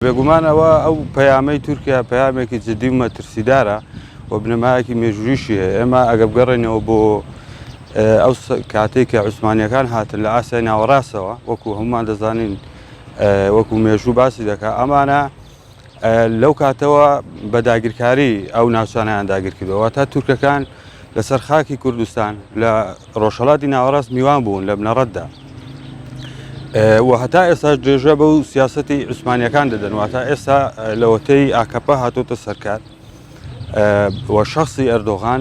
بێگومان ئەوە ئەو پەیامەی تورکیا پەیامێکی جدی و مەترسیدارە و بنەمایەکی مێژوویشی هەیە. ئێمە ئەگە بگەڕێینەوە بۆ ئەو کاتێک کە عوسمانیەکان هاتن لە ئاسیای ناوەڕاستەوە وەکو هەمومان دەزانین وەکو مێژوو باسی دەکات ئەمانە لەو کاتەوە بە داگیرکاری ئەو ناوچانیان داگیر کردەوە تا تورکەکان لەسەر خاکی کوردستان لە ڕۆژهەڵاتی ناوەڕاست میوان بوون لە بنەڕەتدا و هەتا ئێستاش درێژە بەو سیاسەتی عوسمانیەکان دەدەن واتە ئێستا لەوەتەی ئاکەپە هاتۆتە سەرکار و شخصی ئەردۆغان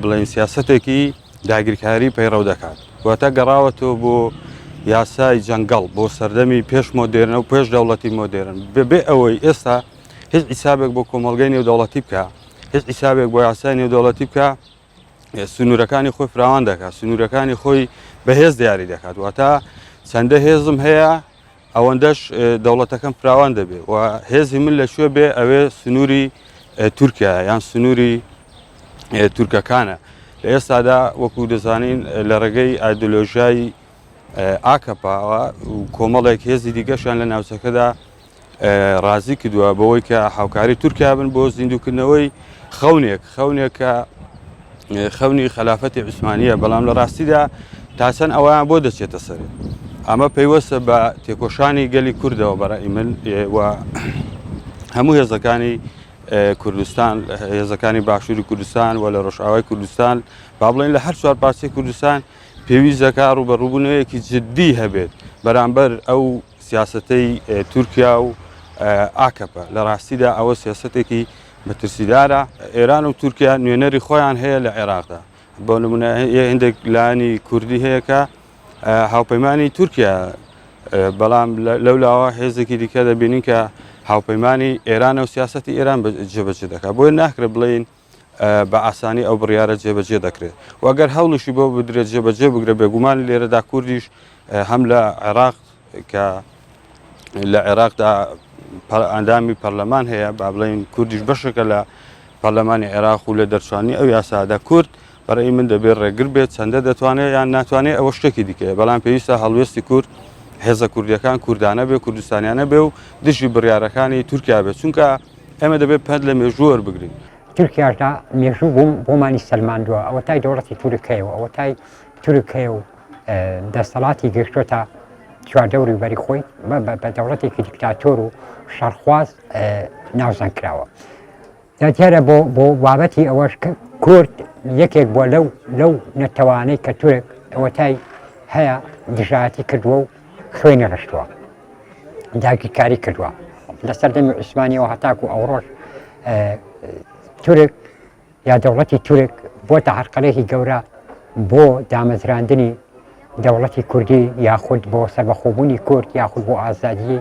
بڵێن سیاسەتێکی داگیرکاری پەیڕەو دەکات واتە گەڕاوەتەوە بۆ یاسای جەنگەڵ بۆ سەردەمی پێش مۆدێرنە و پێش دەوڵەتی مۆدێرن بەبێ ئەوەی ئێستا هیچ حیسابێک بۆ کۆمەڵگەی نێودەوڵەتی بکە هیچ حیسابێک بۆ یاسای نێودەوڵەتی بکە سنوورەکانی خۆی فراوان دەکات سنوورەکانی خۆی بەهێز دیاری دەکات واتە چەندە هێزم هەیە ئەوەندەش دەوڵەتەکەم فراوان دەبێت و هێزی من لە کوێ بێ ئەوێ سنووری تورکیا یان سنووری تورکەکانە لە ئێستادا وەکو دەزانین لە ڕێگەی ئایدۆلۆژیای ئاکەپەوە و کۆمەڵێک هێزی دیکەشیان لە ناوچەکەدا ڕازی کردووە بەوەی کە هاوکاری تورکیا بن بۆ زیندووکردنەوەی خەونێک خەونێک کە خەونی خەلافەتی عوسمانیە بەڵام لە ڕاستیدا تا چەند ئەویان بۆ دەچێتە سەر ئەمە پەیوەستە بە تێکۆشانی گەلی کوردەوە بەڕای من و هەموو هێزەکانی کوردستان هێزەکانی باشووری کوردستان و لە ڕۆژئاوای کوردستان با بڵێن لە هەر چوار پارچەی کوردستان پێویست دەکات ڕووبەڕووبوونەوەیەکی جددی هەبێت بەرامبەر ئەو سیاسەتەی تورکیا و ئاکەپە. لە ڕاستیدا ئەوە سیاسەتێکی مەترسیدارە. ئێران و تورکیا نوێنەری خۆیان هەیە لە عێراقدا. بۆ نمونە هەندێک لایەنی کوردی هەیە کە هاوپەیمانی تورکیا بەڵام لەو لاوە هێزێکی دیکە دەبینین کە هاوپەیمانی ئێرانە و سیاسەتی ئێران جێبەجێ دەکات. بۆیە ناکرێت بڵێین بە ئاسانی ئەو بڕیارە جێبەجێ دەکرێت و ئەگەر هەوڵیشی بۆ بدرێت جێبەجێ بگرێت بێگومان لێرەدا کوردیش هەم لە عێراق کە لە عێراقدا ئەندامی پەرلەمان هەیە با بڵێین کوردیش بەشێکە لە پەرلەمانی عێراق و لە دەرچوانی ئەو یاسادا کورد بەڕێی من دەبێت ڕێگر بێت چەندە دەتوانێت یان ناتوانێت ئەوە شتێکی دیکەیە بەڵام پێویستە هەڵوێستی کورد هێزە کوردیەکان کوردانە بێ کوردستانیانە بێ و دژی بڕیارەکانی تورکیا بێت چونکە ئێمە دەبێت پەند لە مێژوو وەربگرین. تورکیاشدا مێژوو بۆ بۆمانی سەلماندووە ئەوەتای دەوڵەتی تورک هەیە و ئەوەتای تورک هەیە و دەسەڵاتی گەشتۆتە چواردەوری بەری خۆی بە دەوڵەتێکی دیکتاتۆر و شەڕخواز ناوزەند کراوە. دیارە بۆ بۆ بابەتی ئەوەش کە کورد یەکێک بووە لەو لەو نەتەوانەی کە تورک ئەوەتای هەیە دژایەتی کردووە و خوێنی ڕشتووە. داگیرکاری کردووە لە سەردەمی عوسمانیەوە هەتاکو ئەوڕۆژ تورک یا دەوڵەتی تورک بۆتە عەرقەلێکی گەورە بۆ دامەزراندنی دەوڵەتی کوردی یاخود بۆ سەربەخۆبوونی کورد یاخود بۆ ئازادی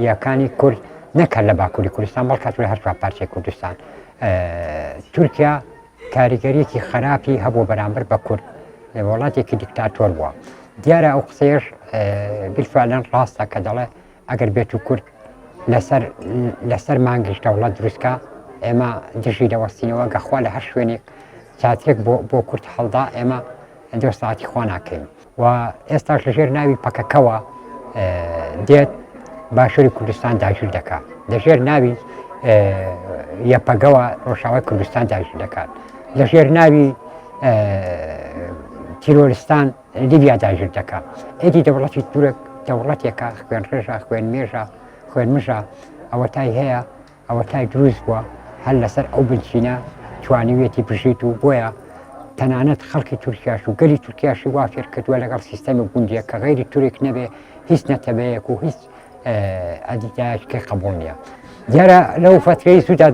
یەکانی کورد نەکەر لە باکووری کوردستان بەڵکات لە هەر پارچەی کوردستان تورکیا کاریگەریەکی خراپی هەبوو بەرامبەر بە کورد وڵاتێکی دیکتاتۆر بووە دیارە ئەو قسەیەش بیلفعلەن ڕاستە کە دەڵێ ئەگەر بێت و کورد لەسەر لەسەر مانگیش دەوڵەت دروستکە ئێمە دژی دەوەستینەوە گەخوا لە هەر شوێنێک چاترێک بۆ بۆ کورد هەڵدا ئێمە دۆستاتی خوا ناکەین و ئێستاش لەژێر ناوی پەکەکەوە دێت باشووری کوردستان داگیر دەکات لەژێر ناوی یەپەگەوە ڕۆژاوای کوردستان داگیر دەکات لەژێر ناوی تیرۆرستان لیبیا داگیر دەکا. ئیدی دەوڵەتی تورک دەوڵەتێکە خوێنڕێژە، خوێنمێژە، خوێنمژە، ئەوەتای هەیە، ئەوەتای دروست بووە، هەر لەسەر ئەو بنچینە توانیویەتی بژیت و بۆیە تەنانەت خەڵکی تورکیاش و گەلی تورکیاشی وا فێر کردووە لەگەڵ سیستەمی گوندیە کە غەیری تورک نەبێ هیچ نەتەوەیەک و هیچ ئەدیدایەکی قبوڵ نییە. دیارە لەو فەترەی سودا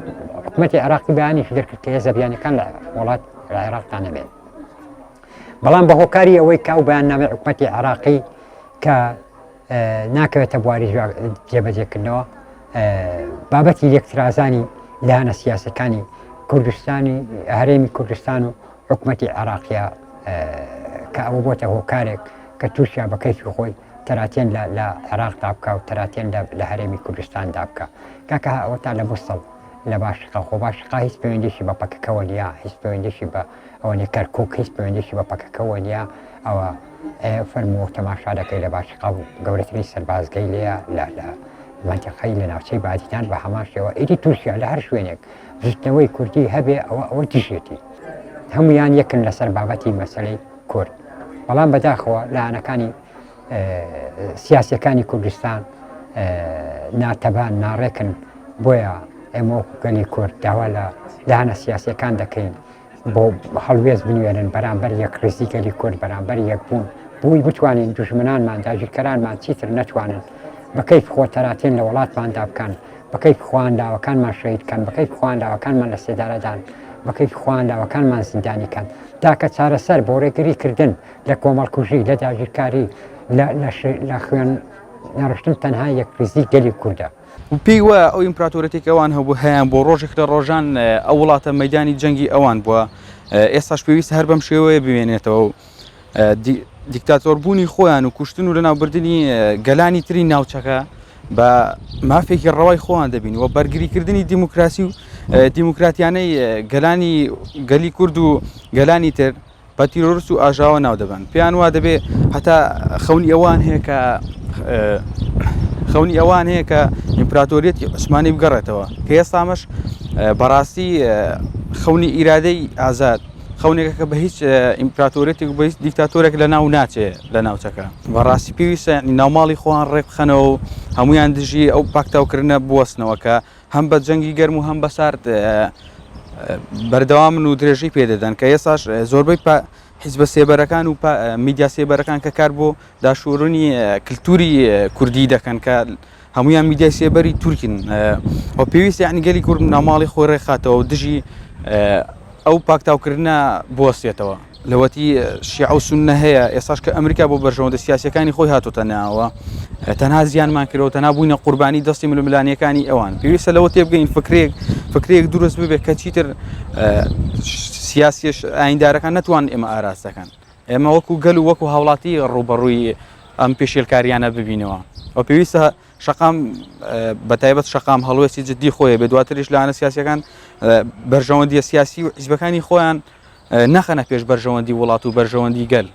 حکوومەتی عێراقی بەیانێکی دەرکرد کە هێزە بیانەکان لە وڵات لە عێراقدا نەبێن. بەڵام بە هۆکاری ئەوەی کە ئەو بەیاننامەی حکومەتی عێراقی کە ناکەوێتە بواری جێبەجێکردنەوە بابەتی لێکترازانی لایەنە سیاسەکانی کوردستانی هەرێمی کوردستان و حکومەتی عێراقیە کە ئەوە بۆتە هۆکارێک کە تورکیا بە کەیفی خۆی تەراتێن لە عێراقدا بکە و تەراتێن لە هەرێمی کوردستاندا بکە کاکە ئەوە تا لە موسڵ لە باشقا خۆ باشقا هیچ پەیوەندیشی بە پەکەکەوە نییە هیچ پەیوەندیشی بە ئەوە نیە کەرکوک هیچ پەیوەندیشی بە پەکەکەوە نییە ئەوە فەرموو تەماشا دەکەی لە باشقا و گەورەترین سەربازگەی لێیە لە لە مەنتیقەی لە ناوچەی بادینان بە هەمان شێوە ئیدی تورکیا لە هەر شوێنێک بزوتنەوەی کوردی هەبێ ئەوە ئەوە دژێتی هەمویان یەکن لەسەر بابەتی مەسەلەی کورد بەڵام بەداخەوە لایەنەکانی سیاسەکانی کوردستان ناتەبان ناڕێکن بۆیە ئێمە وەکو گەلی کورد داوا لە لایەنە سیاسەکان دەکەین بۆ هەڵوێست بنوێنن بەرامبەر یەکڕیزی گەلی کورد بەرامبەر یەکبوون بۆی بتوانین دوژمنانمان داگیرکەرانمان چیتر نەتوانن بە کەیف خۆ تەراتێن لە وڵاتماندا بکەن بە کەیف خۆیان لاوەکانمان شەهید کەن بە کەیف خۆیان لاوەکانمان لە سێدارەدان بە کەیف خۆیان لاوەکانمان زیندانی کەن تاکە چارەسەر بۆ ڕێگری کردن لە کۆمەڵکوژی لە داگیرکاری لە خوێن نەڕشتن تەنها یەکڕیزی گەلی کوردە. و پێی وایە ئەو ئیمپراتۆریەتێک ئەوان هەبوو هەیان بۆ ڕۆژێک لە ڕۆژان ئەو وڵاتە مەدانی جەنگی ئەوان بووە ئێستاش پێویستە هەر بەم شێوەیە بمێنێتەوە و دیکتاتۆر بوونی خۆیان و کوشتن و لەناوبردنی گەلانی تری ناوچەکە بە مافێکی ڕەوای خۆیان دەبین و بەرگریکردنی دیموکراسی و دیموکراتیانەی گەلانی گەلی کورد و گەلانی تر بە تیرۆرست و ئاژاوە ناو دەبەن. پێیان وا دەبێ هەتا خەونی ئەوان هەیە کە خەونی ئەوان هەیە کە ئیمپراتۆریەتی عوسمانی بگەڕێتەوە کە ئێستامەش بەڕاستی خەونی ئیرادەی ئازاد خەونێکە کە بە هیچ ئیمپراتۆریەتێک بە هیچ دیکتاتۆرێک لە ناو ناچێ لە ناوچەکە بەڕاستی پێویستە ناوماڵی خۆیان ڕێک بخەنەوە و هەمویان دژی ئەو پاکتاوکردنە بوەستنەوە کە هەم بە جەنگی گەرم و هەم بە سارد بەردەوامن و درێژەی پێدەدەن کە ئێستاش زۆربەی حیزبە سێبەرەکان و میدیا سێبەرەکان کە کار بۆ داشورونی کللتوری کوردی دەکەن کە هەمویان میدیای سێبەری تورکین و پێویست یعنی گەلی کورد ناوماڵی خۆی ڕێکخاتەوە و دژی ئەو پاکتاوکردنە بوەستێتەوە. لەوەتی شیعە و سوننە هەیە، ئێستاش کە ئەمریکا بۆ بەرژەوەندە سیاسیەکانی خۆی هاتۆتە ناوە، تەنها زیانمان کردەوە، تەنها بووینە قوربانی دەستی ململانیەکانی ئەوان. پێویستە لەوە تێبگەین فکرێک فکرێک دروست ببێت کە چیتر سیاسیە ئایندارەکان نەتوان ئێمە ئاراستەکەن. ئێمە وەکو گەل و وەکو هاوڵاتی ڕووبەڕووی ئەم پێشێلکاریانە ببینەوە. و پێویستە شەقام بە تایبەت شەقام هەڵوێستی جددی خۆی بێ دواتریش لایەنە سیاسیەکان بەرژەوەندیە سیاسی و حیزبەکانی خۆیان نەخەنە پێش بەرژەوەندی وڵات و بەرژەوەندی گەل.